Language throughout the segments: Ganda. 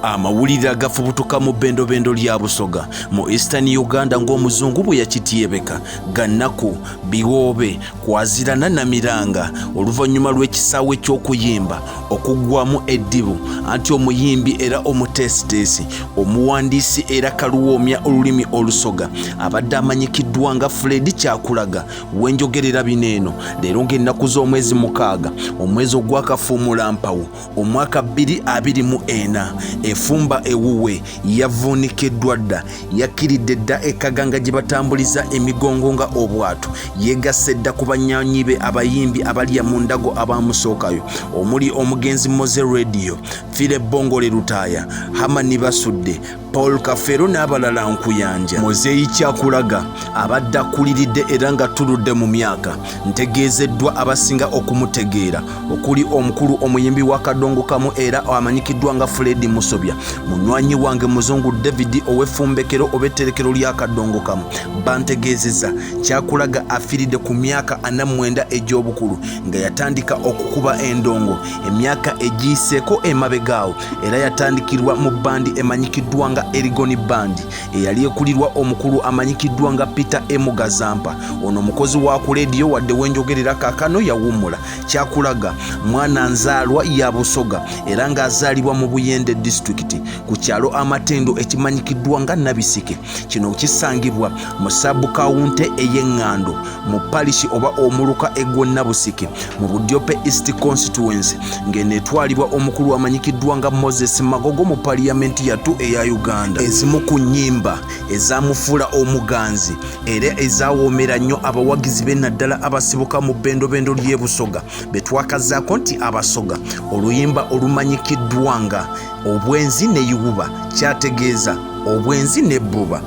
Amawulire agafubutuka mu bbendobendo lya Busoga mu Eastern Uganda ng'Omuzungu bwe yakityebeka gannaku biwoobe kwazirana na miranga oluvannyuma lw'ekisaawe ky'okuyimba okuggwamu eddibu anti omuyimbi era omuteesiteesi omuwandiisi era kaluwoomya olulimi Olusoga abadde amanyikiddwa nga Fred Kyakulaga wenjogerera bino eno leero ng'ennaku z'omwezi 6 omwezi ogwakafuumulampawu omwaka 2024 efumba ewuwe yavuunikiddwa dda yakkiridde dda ekaganga gye batambuliza emigongo nga obwato yeegasse dda ku bannyanyi be abayimbi abalya mu ndago abaamusookayo omuli omugenzi Moze Radio, Philip Bongole Lutaaya, Hamani Basudde, Paul Kafeero n'abalala nkuyanja. Muzeeyi Kyakulaga abadde akuliridde era nga tuludde mu myaka ntegeezeddwa abasinga okumutegeera okuli omukulu omuyimbi wa Kadongo Kamu era amanyikiddwa nga Fred Musobya, munywanyi wange Muzungu David ow'effumbekero oba etterekero lya Kadongo Kamu bantegeezezza Kyakulaga afiiridde ku myaka 49 egy'obukulu nga yatandika okukuba endongo emyaka egiyiseeko emabegaawo era yatandikirwa mu bbandi emanyikiddwa nga Erigoni Band eyali ekulirwa omukulu amanyikiddwa nga Peter M Gazampa. Ono omukozi wa ku leediyo wadde wenjogerera kaakano yawummula. Kyakulaga mwana nzaalwa ya Busoga era ng'azaalibwa mu Buyende disitulikiti ku kyalo Amatendo ekimanyikiddwa nga Nabisike. Kino kisangibwa mu sabbukawunte ey'Eŋŋando mu parish oba omuluka egw'e Nabusike mu Budiope East Constituency ng'eno etwalibwa omukulu amanyikiddwa nga Moses Magogo mu paliyamenti yattu eya Uganda. Ezimu ku nnyimba ezaamufuula omuganzi era ezaawoomera nnyo abawagizi be naddala abasibuka mu bbendobendo ly'e Busoga be twakazaako nti Abasoga, oluyimba olumanyikiddwa nga Obwenzi ne Iwuba kyategeeza obwenzi n'ebbuba.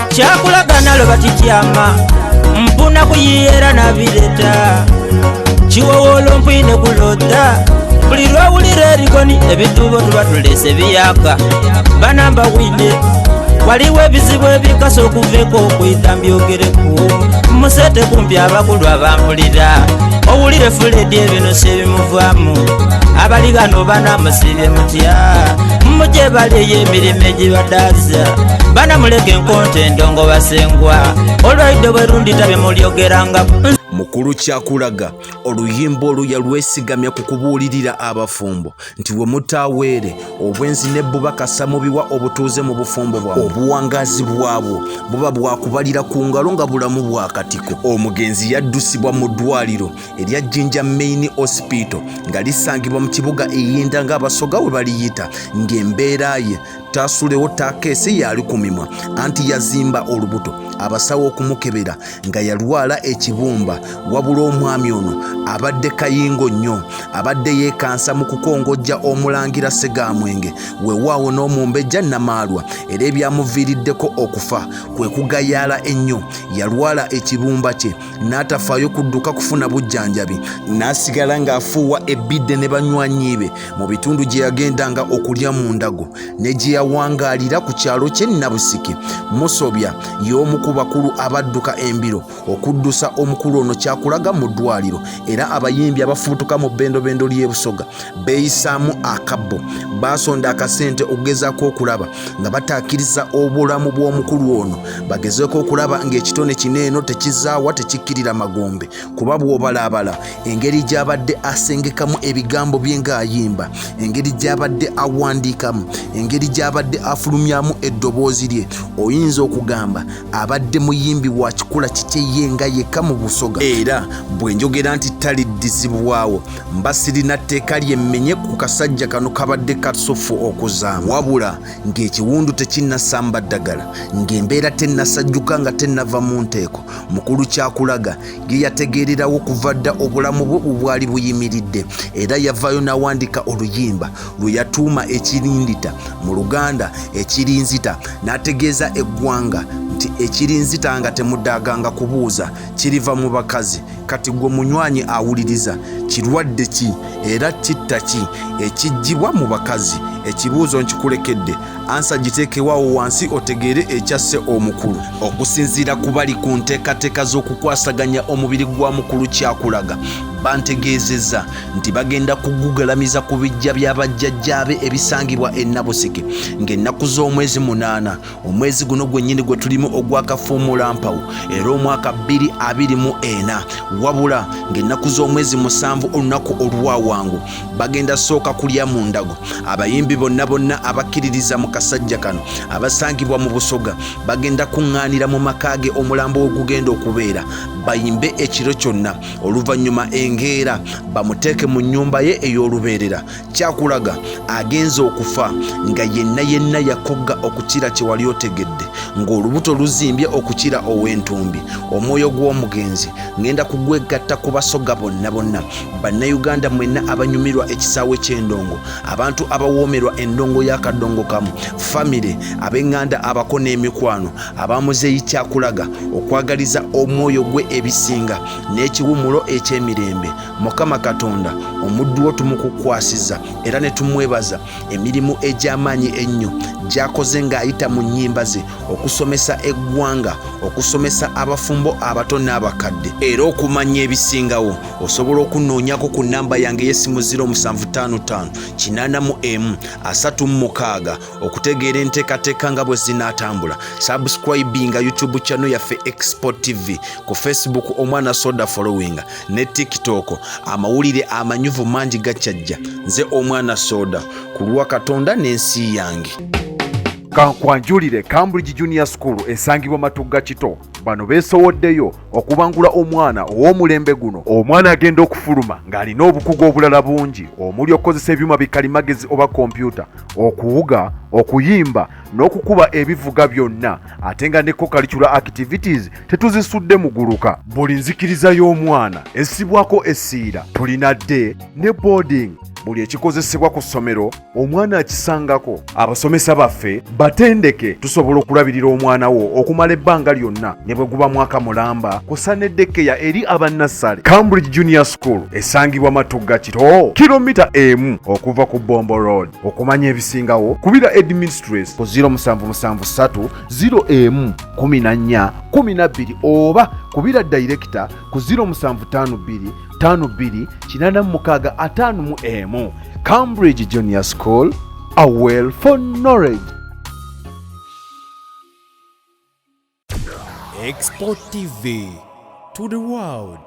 Kyakulagana loba kikyama mpuna kuyiyeera nabireta kiwowoolo mpwine kulota buli lwawulira erigoni ebitubo tuba tulese biyaka banamba wine waliwo ebizibu ebikasa okuveeko okwita mbyogereku musete kumpi abakulu abampulira owulire Fuledi ebino sebimuvaamu abali gano banamusibye mutya muje bali ey'emirimu egibadaaza banamuleka enkonto endongo basengwa olwaidde bwe lundita bemulyogerangaku. Mukulu Kyakulaga oluyimba olwo yalwesigamya ku kubuulirira abafumbo nti we mutaaweere obwenzi n'ebbuba kasa mubiwa obutuuze mu bufumbo bwammwe obuwangaazi bwabwo buba bwakubalira ku ngalo nga bulamu bwa katiko. Omugenzi yaddusibwa mu ddwaliro erya Jinja Main Hospital nga lisangibwa mu kibuga Iyinda ng'Abasoga we baliyita ng'embeera ye taasulewo taakeese yaali ku mimwa anti yazimba olubuto abasawo okumukebera nga yalwala ekibumba wabula omwami ono abadde kayingo nnyo abadde yeekansa mu kukongojja omulangira Ssegaamwenge weewaawo n'omumbejja Namaalwa era ebyamuviiriddeko okufa kwe kugayaala ennyo yalwala ekibumba kye n'atafaayo kudduka kufuna bujjanjabi n'asigala ng'afuuwa ebbidde ne banywanyi be mu bitundu gye yagendanga okulya mu ndago ne gye yawangaalira ku kyalo kye Nabusike. Musobya y'omu ku bakulu abadduka embiro okuddusa omukulu ono Kyakulaga mu ddwaliro era abayimbi abafubutuka mu bbendobendo ly'e Busoga beeyisaamu akabbo baasonda akasente okugezaako okulaba nga bataakiriza obulamu bw'omukulu ono bagezeeko okulaba ng'ekitone kino eno tekizaawa tekikkirira magombe kuba bw'obalaabala engeri gy'abadde asengekamu ebigambo bye ng'ayimba engeri gy'abadde awandiikamu engeri gy'abadde afulumyamu eddoboozi lye oyinza okugamba abadde muyimbi wa kikula kikye ye nga yekka mu Busoga era bwe njogera nti taliddizibwawo mba sirina tteeka lye mmenye ku kasajja kano kabadde kasuffu okuzaama wabula ng'ekiwundu tekinnasamba ddagala ng'embeera tennasajjuka nga tennava mu nteeko mukulu Kyakulaga ye yategeererawo kuva dda obulamu bwe bwali buyimiridde era yavaayo n'awandiika oluyimba lwe yatuuma Ekirindita mu Luganda ekirinzita n'ategeeza eggwanga nti ekirinzita nga temudaaganga kubuuza kiriva mu bakazi kati gwe munywanyi awuliriza kirwadde ki era kitta ki ekiggyibwa mu bakazi ekibuuzo nkikulekedde ansa giteekewawo wansi otegeere ekyasse omukulu okusinziira ku bali ku nteekateeka z'okukwasaganya omubiri gwa mukulu Kyakulaga Bantegeezezza nti bagenda kugugalamiza ku bijja bya bajjajjaabe ebisangibwa e Nabusike ng'ennaku z'omwezi 8 omwezi guno gwennyini gwe tulimu ogwakafuumulampawu era omwaka 2024, wabula ng'ennaku z'omwezi 7 olunaku olwawangu bagenda sooka kulya mu ndago. Abayimbi bonna bonna abakkiririza mu kasajja kano abasangibwa mu Busoga bagenda kuŋŋaanira mu maka ge omulambo we gugenda okubeera, bayimbe ekiro kyonna, oluvannyuma engeera bamuteeke mu nnyumba ye ey'olubeerera. Kyakulaga agenze okufa nga yenna yenna yakogga okukira kye wali otegedde, ng'olubuto luzimbye okukira ow'entumbi. Omwoyo gw'omugenzi ngenda kugwegatta ku Basoga bonna bonna, Bannayuganda mwenna abanyumirwa ekisaawe ky'endongo, abantu abawoomerwa endongo y'akadongo kamu, famire, ab'eŋŋanda, abako n'emikwano abamuzeeyi Kyakulaga okwagaliza omwoyo gwe ebisinga n'ekiwumulo eky'emirembe. Mukama Katonda, omuddu wo tumukukwasiza era ne tumwebaza emirimu egy'amaanyi ennyo gy'akoze ng'ayita mu nnyimba ze okusomesa eggwanga, okusomesa abafumbo abato n'abakadde. Era okumanya ebisingawo osobola okunoonyako ku nnamba yange ey'essimu 0755 81 36 okutegeera enteekateeka nga bwe zinaatambula. Subscribinga YouTube channel yaffe Expo TV, ku Facebook Omwana Soda following ne TikTok. Amawulire amanyuvu mangi gakyajja. Nze Omwana Soda, ku lwa Katonda n'ensi yange. Kankwanjulire Cambridge Junior School esangibwa Matugga Kito. Bano beesowoddeyo okubangula omwana ow'omulembe guno. Omwana agenda okufuluma ng'alina obukugu obulala bungi omuli okukozesa ebyuma bikalimagezi oba kompyuta, okuwuga, okuyimba n'okukuba ebivuga byonna, ate nga ne co-curricular activities tetuzisudde muguluka. Buli nzikiriza y'omwana essibwako essiira. Tulina day ne boarding. Buli ekikozesebwa ku ssomero omwana akisangako. Abasomesa baffe batendeke, tusobola okulabirira omwana wo okumala ebbanga lyonna ne bwe guba mwaka mulamba, kusa ne daycare eri abannassale. Cambridge Junior School esangibwa Matugga Kito, kilomita 1 okuva ku Bombo Road. Okumanya ebisingawo kubira headmistress ku 0773 01 14 12 oba kubira director ku 0752 52 86 51. Cambridge Junior School, a well for knowledge. Expo TV to the world.